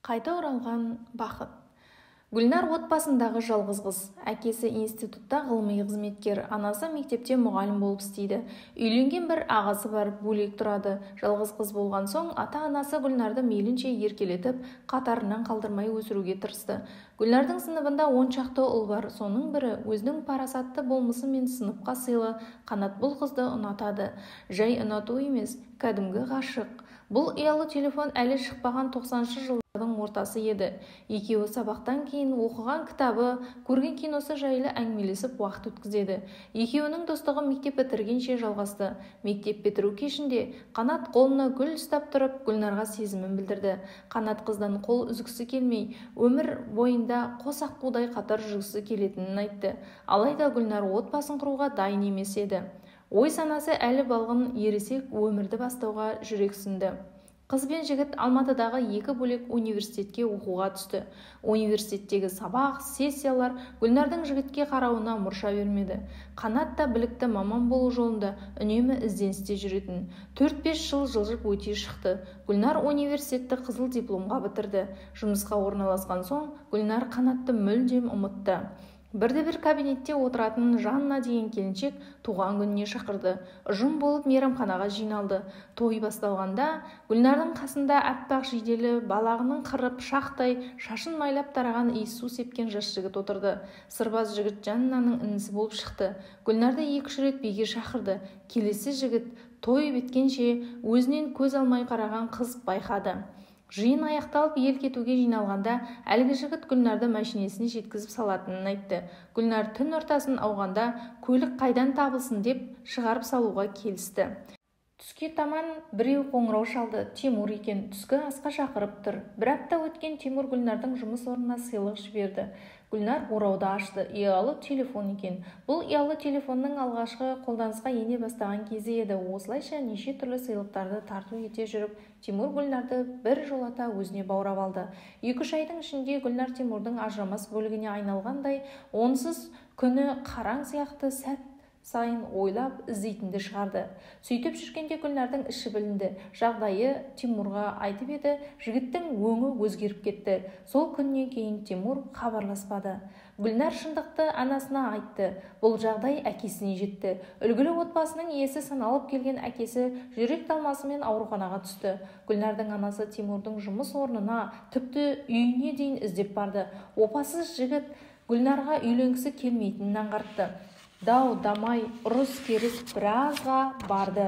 Қайта оралған бақыт. Гүлнар отбасындағы жалғыз қыз. Әкесі институтта ғылыми қызметкер, анасы мектепте мұғалім болып істейді. Үйленген бір ағасы бар, бөлек тұрады. Жалғыз қыз болған соң, ата-анасы Гүлнарды мейлінше еркелетіп, қатарынан қалдырмай өсіруге тырысты. Гүлнардың сыныбында 10 шақты ұл бар. Соның бірі өзінің парасатты болмысымен сыныпқа сыйлы Қанат бұл қызды ұнатады. Жай ұнату емес, кәдімгі ғашық. Бұл ұялы телефон әлі шықпаған 90-шы жылдардың ортасы еді. Екеуі сабақтан кейін оқыған кітабы, көрген киносы жайлы әңгімелесіп уақыт өткізеді. Екеуінің достығы мектеп бітіргенше жалғасты. Мектеп бітіру кешінде Қанат қолына гүл ұстап тұрып, Гүлнарға сезімін білдірді. Қанат қыздан қол үзгісі келмей, өмір бойында қос аққудай қатар жүргісі келетінін айтты. Алайда Гүлнар отбасын құруға дайын емес еді. Ой санасы әлі балғын, ересек өмірді бастауға жүрексінді. Қыз бен жігіт Алматыдағы екі бөлек университетке оқуға түсті. Университеттегі сабақ, сессиялар Гүлнардың жігітке қарауына мұрша бермеді. Қанат та білікті маман болу жолында үнемі ізденісте жүретін. 4-5 жыл жылжып өте шықты. Гүлнар университетті қызыл дипломға бітірді. Жұмысқа орналасқан соң Гүлнар Қанатты мүлдем ұмытты. Бірде-бір кабинетте отыратын Жанна деген келіншек туған күніне шақырды. Ұжым болып мейрамханаға жиналды. Той басталғанда Гүлнардың қасында аппақ жиделі, балағының қыры пышақтай, шашын майлап тараған иіссу сепкен жас жігіт отырды. Сырбаз жігіт Жаннаның інісі болып шықты. Гүлнарды 2-3 рет биге шақырды. Келесі жігіт той біткенше өзінен көз алмай қараған қыз байқады. Жиын аяқталып, ел кетуге жиналғанда әлгі жігіт Гүлнарды мәшинесіне жеткізіп салатынын айтты. Гүлнар түн ортасын ауғанда көлік қайдан табылсын деп шығарып салуға келісті. Түске таман біреу қоңырау шалды. Тимур екен, түскі асқа шақырып тұр. Бір апта өткен Тимур Гүлнардың жұмыс орнына сыйлық жіберді. Гүлнар орауды ашты. Ұялы телефон екен. Бұл ұялы телефонның алғашқы қолданысқа ене бастаған кезі еді. Осылайша неше түрлі сыйлықтарды тарту ете жүріп, Тимур Гүлнарды бір жолата өзіне баурап алды. 2-3 айдың ішінде Гүлнар Тимурдың ажырамас бөлігіне айналғандай, онсыз күні қараң сияқты сәт сайын ойлап іздейтінді шығарды. Сөйтіп жүргенде Гүлнардың іші білінді. Жағдайы Тимурға айтып еді, жігіттің өңі өзгеріп кетті. Сол күннен кейін Тимур хабарласпады. Гүлнар шындықты анасына айтты. Бұл жағдай әкесіне жетті. Үлгілі отбасының иесі саналып келген әкесі жүрек талмасымен ауруханаға түсті. Гүлнардың анасы Тимурдың жұмыс орнына, тіпті үйіне дейін іздеп барды. Опасыз жігіт Гүлнарға үйленгісі келмейтінін аңғартты. Дау, дамай, ұрыс-керіс біразға барды.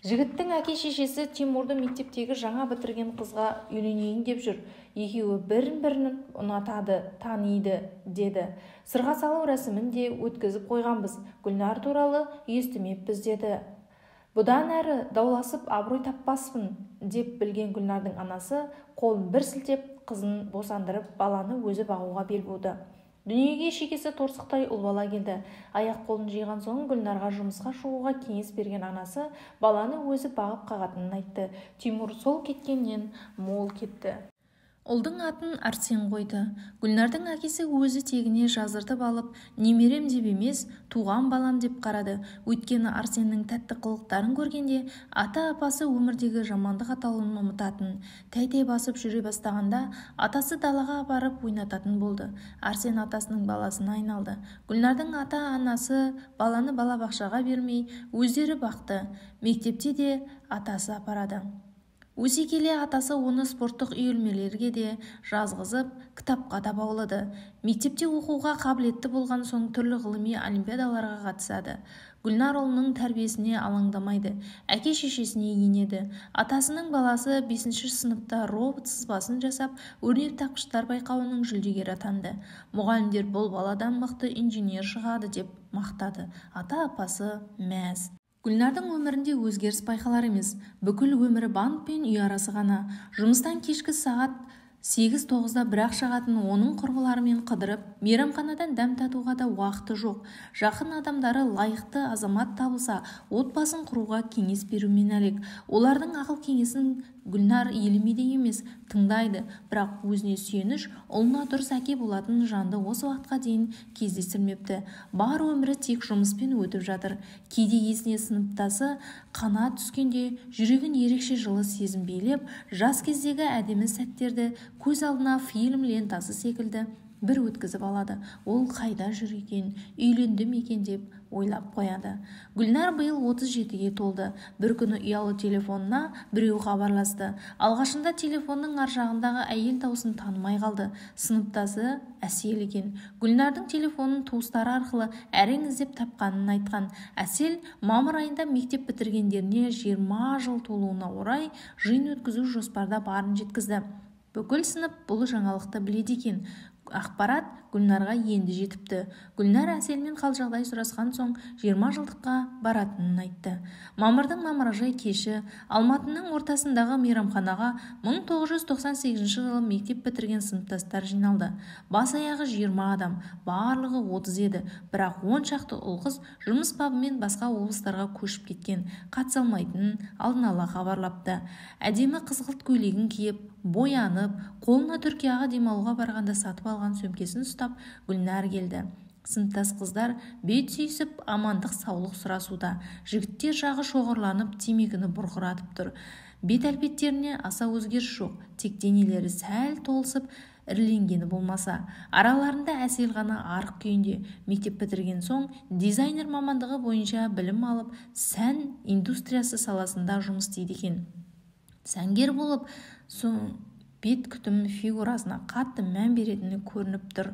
Жігіттің әке-шешесі Тимурды мектептегі жаңа бітірген қызға үйленейін деп жүр. Екеуі бірін-бірін ұнатады, таниды, деді. Сырға салу рәсімін де өткізіп қойғанбыз. Гүлнар туралы естімеппіз, деді. Бұдан әрі дауласып абырой таппаспын, деп білген Гүлнардың анасы қолын бір сілтеп, қызын босандырып, баланы өзі бағуға бел буды. Дүниеге шекесі торсықтай ұл бала келді. Аяқ қолын жиған соң Гүлнарға жұмысқа шығуға кеңес берген анасы баланы өзі бағып қағатынын айтты. Тимур сол кеткеннен мол кетті. Ұлдың атын Арсен қойды. Гүлнардың әкесі өзі тегіне жазыртып алып, немерем деп емес, туған балам деп қарады. Өйткені Арсеннің тәтті қылықтарын көргенде ата-апасы өмірдегі жамандық атаулыны ұмытатын. Тәй-тәй басып жүре бастағанда атасы далаға апарып ойнататын болды. Арсен атасының баласына айналды. Гүлнардың ата-анасы баланы балабақшаға бермей, өздері бақты. Мектепте де атасы апарады. Өсе келе атасы оны спорттық үйірмелерге де жазғызып, кітапқа да баулыды. Мектепте оқуға қабілетті болған соң түрлі ғылыми олимпиадаларға қатысады. Гүлнар ұлының тәрбиесіне алаңдамайды, әке-шешесіне енеді. Атасының баласы 5-ші сыныпта робот сызбасын жасап, өрнектапқыштар байқауының жүлдегері атанды. Мұғалімдер бұл баладан мықты инженер шығады деп мақтады. Ата-апасы мәз. Гүлнардың өмірінде өзгеріс байқалар емес. Бүкіл өмірі банк пен үй арасы ғана. Жұмыстан кешкі сағат 8-9-да бірақ шығатын оның құрбыларымен қыдырып, мейрамханадан дәм татуға да уақыты жоқ. Жақын адамдары лайықты азамат табылса, отбасын құруға кеңес берумен әлек. Олардың ақыл кеңесін Гүлнар елемейді емес, тыңдайды, бірақ өзіне сүйеніш, ұлына дұрыс әке болатын жанды осы уақытқа дейін кездестірмепті. Бар өмірі тек жұмыспен өтіп жатыр. Кейде есіне сыныптасы Қанат түскенде жүрегін ерекше жылы сезім билеп, жас кездегі әдемі сәттерді көз алдына фильм лентасы секілді бір өткізіп алады. Ол қайда жүр екен, үйленді ме екен деп ойлап қояды. Гүлнар биыл 37-ге толды. Бір күні ұялы телефонына біреу хабарласты. Алғашында телефонның ар жағындағы әйел даусын танымай қалды. Сыныптасы Әсел екен. Гүлнардың телефонын туыстары арқылы әрең іздеп тапқанын айтқан. Әсел мамыр айында мектеп бітіргендеріне 20 жыл толуына орай жиын өткізу жоспарда барын жеткізді. Бүкіл сынып бұл жаңалықты біледі екен. Ақпарат Гүлнарға енді жетіпті. Гүлнар Әселмен қал-жағдай сұрасқан соң 20 жылдыққа баратынын айтты. Мамырдың мамыражай кеші Алматының ортасындағы мейрамханаға 1998 жылы мектеп бітірген сыныптастар жиналды. Бас-аяғы 20 адам, барлығы 30 еді, бірақ 10 шақты ұл-қыз жұмыс бабымен басқа облыстарға көшіп кеткен, қатыса алмайтынын алдын ала хабарлапты. Әдемі қызғылт көйлегін киіп, боянып, қолына Түркияға демалуға барғанда сатып алған сөмкесін ұстап Гүлнар келді. Сыныптас қыздар бет сүйісіп, амандық саулық сұрасуда. Жігіттер жағы шоғырланып, темекіні бұрқыратып тұр. Бет әлпеттеріне аса өзгеріс жоқ, тек денелері сәл толысып, іріленгені болмаса. Араларында Әсел ғана арық күйінде. Мектеп бітірген соң дизайнер мамандығы бойынша білім алып, сән индустриясы саласында жұмыс істейді екен. Сәнгер болып, бет күтім фигурасына қатты мән беретіні көрініп тұр.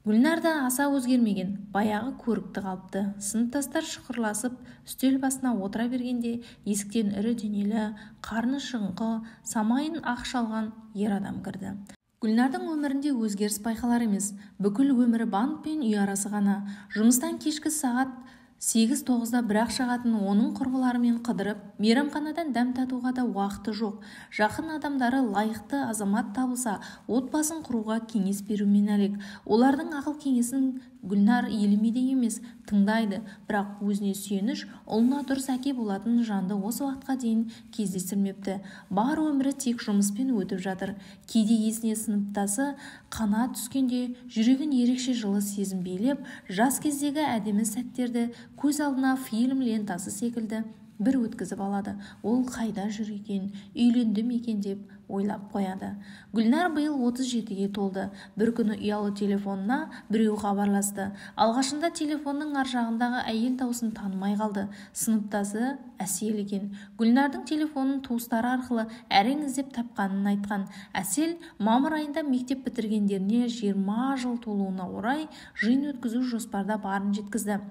Гүлнар да аса өзгермеген, баяғы көрікті қалыпты. Сыныптастар шұқырласып, үстел басына отыра бергенде есіктен ірі денелі, қарны шығыңқы, самайын ақ шалған ер адам кірді. Гүлнардың өмірінде өзгеріс байқалар емес. Бүкіл өмірі банк пен үй арасы ғана. Жұмыстан кешкі сағат 8-9-да бірақ шығатын оның құрбыларымен қыдырып, мейрамханадан дәм татуға да уақыты жоқ. Жақын адамдары лайықты азамат табылса, отбасын құруға кеңес берумен әлек. Олардың ақыл кеңесін Гүлнар елемейді емес, тыңдайды, бірақ өзіне сүйеніш, ұлына дұрыс әке болатын жанды осы уақытқа дейін кездестірмепті. Бар өмірі тек жұмыспен өтіп жатыр. Кейде есіне сыныптасы Қанат түскенде жүрегін ерекше жылы сезім билеп, жас кездегі әдемі сәттерді көз алдына фильм лентасы секілді бір өткізіп алады. Ол қайда жүр екен, үйленді ме екен деп ойлап қояды. Гүлнар биыл 37-ге толды. Бір күні ұялы телефонына біреу хабарласты. Алғашында телефонның ар жағындағы әйел даусын танымай қалды. Сыныптасы Әсел екен. Гүлнардың телефонын туыстары арқылы әрең іздеп тапқанын айтқан. Әсел мамыр айында мектеп бітіргендеріне 20 жыл толуына орай жиын өткізу жоспарда барын жеткізді.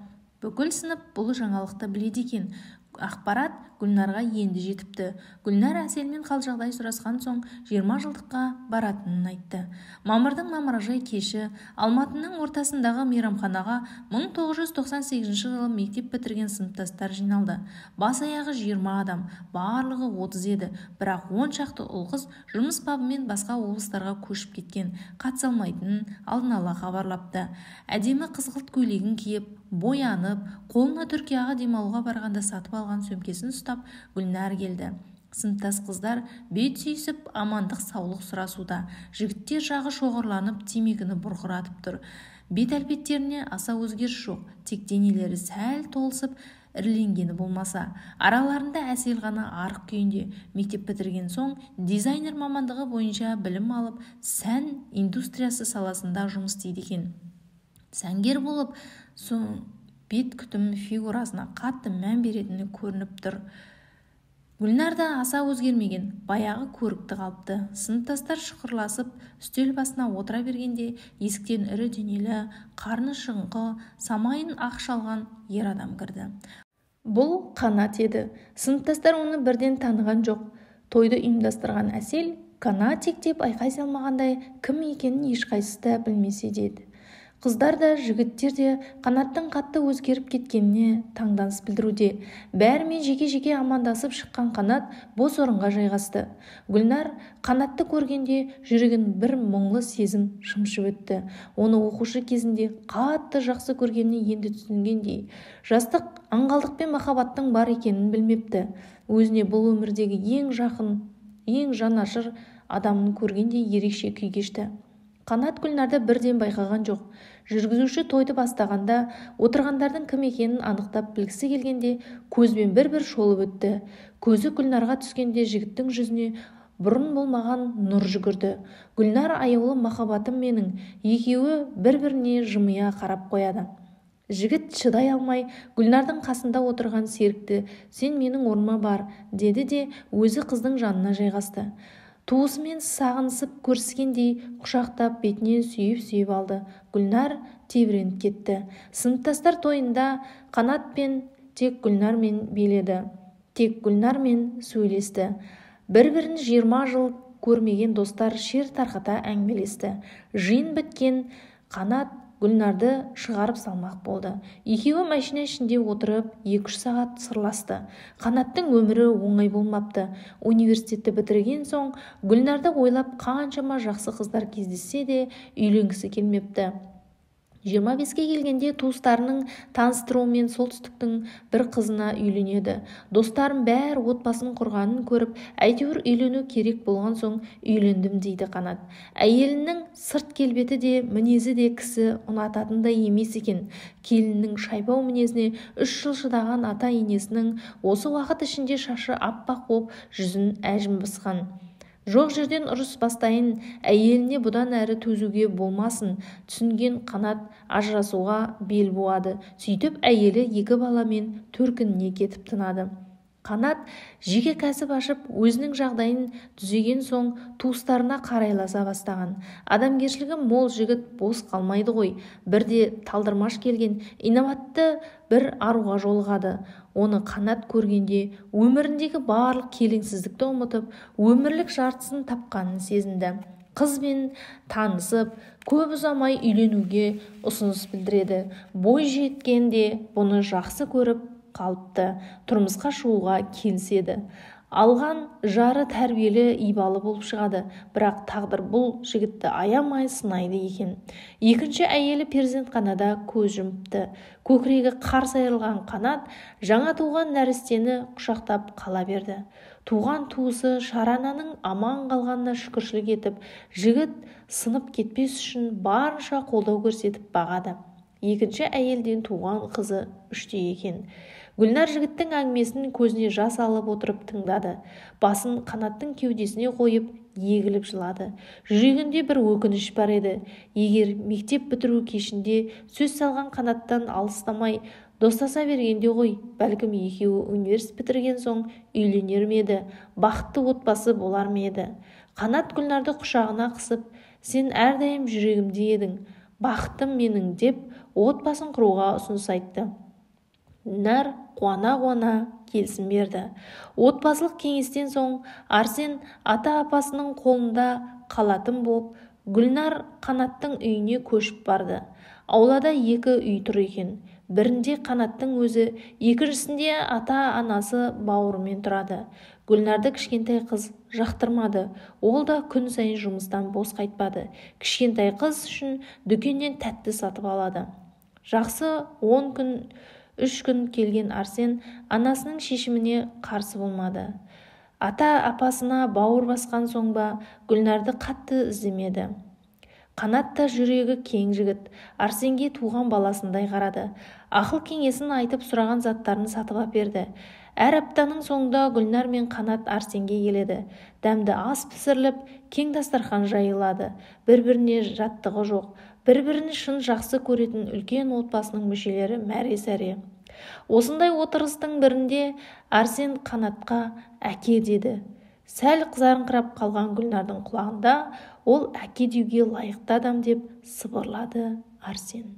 Бүкіл сынып бұл жаңалықты біледі екен. Ақпарат Гүлнарға енді жетіпті. Гүлнар Әселмен қал-жағдай сұрасқан соң 20 жылдыққа баратынын айтты. Мамырдың мамыражай кеші Алматының ортасындағы мейрамханаға 1998 жылы мектеп бітірген сыныптастар жиналды. Бас-аяғы 20 адам, барлығы 30 еді, бірақ 10 шақты ұл-қыз жұмыс бабымен басқа облыстарға көшіп кеткен, қатыса алмайтынын алдын ала хабарлапты. Әдемі қызғылт көйлегін киіп, боянып, қолына Түркияға демалуға барғанда сатып алған сөмкесін ұстап Гүлнар келді. Сыныптас қыздар бет сүйісіп, амандық саулық сұрасуда. Жігіттер жағы шоғырланып, темекіні бұрқыратып тұр. Бет әлпеттеріне аса өзгеріс жоқ, тек денелері сәл толысып, іріленгені болмаса. Араларында Әсел ғана арық күйінде. Мектеп бітірген соң дизайнер мамандығы бойынша білім алып, сән индустриясы саласында жұмыс істейді екен. Сәнгер болып, бет күтім фигурасына қатты мән беретіні көрініп тұр. Гүлнар да аса өзгермеген, баяғы көрікті қалыпты. Сыныптастар шұқырласып, үстел басына отыра бергенде есіктен ірі денелі, қарны шығыңқы, самайын ақ шалған ер адам кірді. Бұл Қанат еді. Сыныптастар оны бірден таныған жоқ. Тойды ұйымдастырған Әсел «Канатик» деп айқай салмағандай кім екенін ешқайсысы да білмесе деді. Қыздар да, жігіттер де Қанаттың қатты өзгеріп кеткеніне таңданыс білдіруде. Бәрімен жеке-жеке амандасып шыққан Қанат бос орынға жайғасты. Гүлнар Қанатты көргенде жүрегін бір мұңлы сезім шымшып өтті. Оны оқушы кезінде қатты жақсы көргеніне енді түсінгендей. Жастық аңғалдық пен махаббаттың бар екенін білмепті. Өзіне бұл өмірдегі ең жақын, ең жанашыр адамын көргендей ерекше күй кешті. Қанат Гүлнарды бірден байқаған жоқ. Жүргізуші тойды бастағанда отырғандардың кім екенін анықтап білгісі келгенде көзбен бір-бір шолып өтті. Көзі Гүлнарға түскенде жігіттің жүзіне бұрын болмаған нұр жүгірді. Гүлнар, аяулы махаббатым менің. Екеуі бір-біріне жымия қарап қояды. Жігіт шыдай алмай, Гүлнардың қасында отырған Серікті, сен менің орныма бар, деді де өзі қыздың жанына жайғасты. Туысымен сағынысып көріскендей құшақтап, бетінен сүйіп-сүйіп алды. Гүлнар тебіреніп кетті. Сыныптастар тойында Қанатпен тек Гүлнармен биледі. Тек Гүлнармен сөйлесті. Бір-бірін 20 жыл көрмеген достар шер тарқата әңгімелесті. Жиын біткен Қанат Гүлнарды шығарып салмақ болды. Екеуі машина ішінде отырып 2-3 сағат сырласты. Қанаттың өмірі оңай болмапты. Университетті бітірген соң Гүлнарды ойлап қаншама жақсы қыздар кездессе де үйленгісі келмепті. 25-ке келгенде туыстарының таныстыруымен солтүстіктің бір қызына үйленеді. Достарым бәрі отбасын құрғанын көріп, әйтеуір үйлену керек болған соң үйлендім, дейді Қанат. Әйелінің сырт келбеті де, мінезі де кісі ұнататындай емес екен. Келіннің шайбау мінезіне 3 жыл шыдаған ата-енесінің осы уақыт ішінде шашы аппақ болып, жүзін әжім басқан. Жоқ жерден ұрыс бастайын, әйеліне бұдан әрі төзуге болмасын түсінген Қанат ажырасуға бел буады. Сөйтіп әйелі 2 баламен төркініне кетіп тынады. Қанат жеке кәсіп ашып, өзінің жағдайын түзеген соң туыстарына қарайласа бастаған. Адамгершілігі мол жігіт бос қалмайды ғой. Бірде талдырмаш келген инабатты бір аруға жолығады. Оны Қанат көргенде өміріндегі барлық келеңсіздікті ұмытып, өмірлік жартысын тапқанын сезінді. Қызбен танысып, көп ұзамай үйленуге ұсыныс білдіреді. Бой жеткенде бұны жақсы көріп қалыпты, тұрмысқа шығуға келіседі. Алған жары тәрбиелі, ибалы болып шығады, бірақ тағдыр бұл жігітті аямай сынайды екен. Екінші әйелі перзентханада көз жұмыпты. Көкірегі қарс айырылған Қанат жаңа туған нәрестені құшақтап қала берді. Туған туысы Шарананың аман қалғанына шүкіршілік етіп, жігіт сынып кетпес үшін барынша қолдау көрсетіп бағады. Екінші әйелден туған қызы 3-те екен. Гүлнар жігіттің әңгімесін көзіне жас алып отырып тыңдады. Басын Қанаттың кеудесіне қойып, егіліп жылады. Жүрегінде бір өкініш бар еді. Егер мектеп бітіру кешінде сөз салған Қанаттан алыстамай достаса бергенде ғой, бәлкім екеуі университет бітірген соң үйленер ме еді, бақытты отбасы болар ма еді. Қанат Гүлнарды құшағына қысып, сен әрдайым жүрегімде едің, бақытым менің деп отбасын құруға ұсыныс айтты. Гүлнар қуана-қуана келісім берді. Отбасылық кеңестен соң Арсен ата-апасының қолында қалатын болып, Гүлнар Қанаттың үйіне көшіп барды. Аулада 2 үй тұр екен. Бірінде Қанаттың өзі, екіншісінде ата-анасы бауырымен тұрады. Гүлнарды кішкентай қыз жақтырмады. Ол да күн сайын жұмыстан бос қайтпады. Кішкентай қыз үшін дүкеннен тәтті сатып алады. Жақсы 10 күн 3 күн келген Арсен анасының шешіміне қарсы болмады. Ата-апасына бауыр басқан соң ба, Гүлнарды қатты іздемеді. Қанат та жүрегі кең жігіт, Арсенге туған баласындай қарады. Ақыл кеңесін айтып, сұраған заттарын сатып әперді. Әр аптаның соңында Гүлнар мен Қанат Арсенге келеді. Дәмді ас пісіріліп, кең дастархан жайылады. Бір-біріне жаттығы жоқ, бір-бірін шын жақсы көретін үлкен отбасының мүшелері мәре-сәре. Осындай отырыстың бірінде Арсен Қанатқа әке деді. Сәл қызарыңқырап қалған Гүлнардың құлағында ол әке деуге лайықты адам деп сыбырлады Арсен.